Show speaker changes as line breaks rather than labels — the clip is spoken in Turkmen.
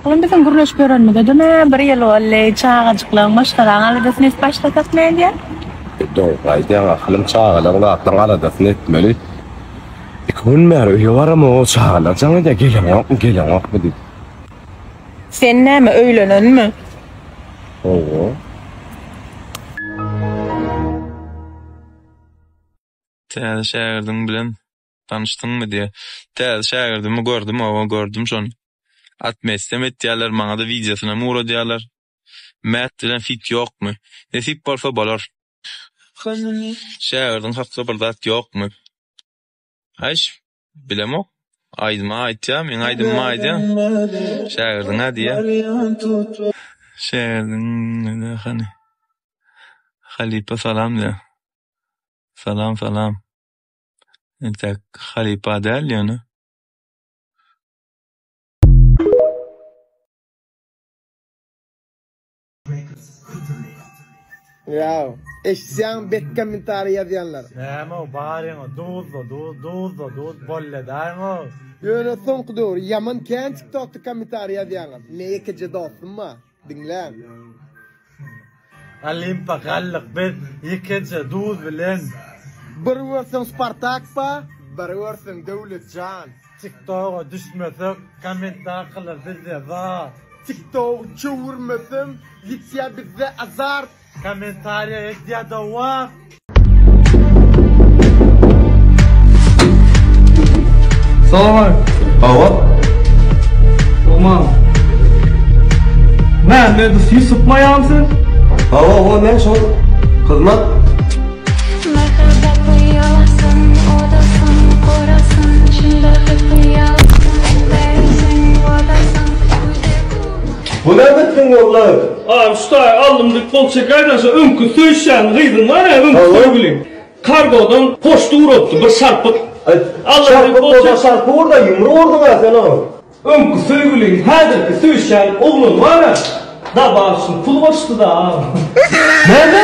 Aklym biziň gürleşip ýörenimize-de nä bir ýyl boldy. Çagajyklaň, maşgalaň aladasyny edip başlasak nädýä?
Dogry aýdýaň aklym, çagalaň zatlaň aladasyny etmeli. Iki gün bäri öýe baramok, çagalar jaň edýär, geleňokmy, geleňokmy diýip.
Sen näme öýlenenmi?
Hawa.
Täze şägirdiň bilen tanyşdyňmy diýýär. Täze şägirdimi gördüm hawa gördüm şony. Atmetsem etýärler maňada wideosynam ugradýarlar. Mät bilen fit ýokmy? Nesip bolsa bolar. Şägirdiň hakda bir zat ýokmy? Aýş bilemok. Aýdyma aýtýa, meň aýdymyma aýdýa. Şägirdiňä diýýä. Şägirdiň hany. Halypa salam diýýä. Salam salam. Entäk halypa däl ýöne.
Ýa, eşitýäň bet kommentariý ýazýanlar.
Näme-ow baryňa duzda duz, duzda duz bolledaýyň-ow.
Ýöne soňky döwür ýaman kän tiktokda kommentariý ýazýaňyz. Me ýekeje dostum bar. Diňläň.
Olimpa galdyk biz ýekeje duz bilen.
Bir görseň Spartak bar, bir görseň Döwletjan.
Tiktoga düşmesek kommentdakylar bizde zat.
Tiktogy çöwürmesem ýitýä bizde azart.
Kommentariýa edýäda wah.
Salam aleyküm.
Hawa.
Aman. Mämmedow Ýusup maýam sen?
Hawa, hawa men şol. Hyzmat. Bu näme etdiň walla?
Abi şu taýy aldym diýip gol çekäýden şo öňki söýüşýän gyzyň bar ýa öňki söýgüliň. Kargodan poçta ugratdy bir şarpyk.
Şarpyk bolsa şarpyk urda ýumruk urduň-a sen oňa.
Öňki söýgüliň häzirki söýüşýän oglany bar-a, dabaw üçin pul goşdy-da agam.
Näme?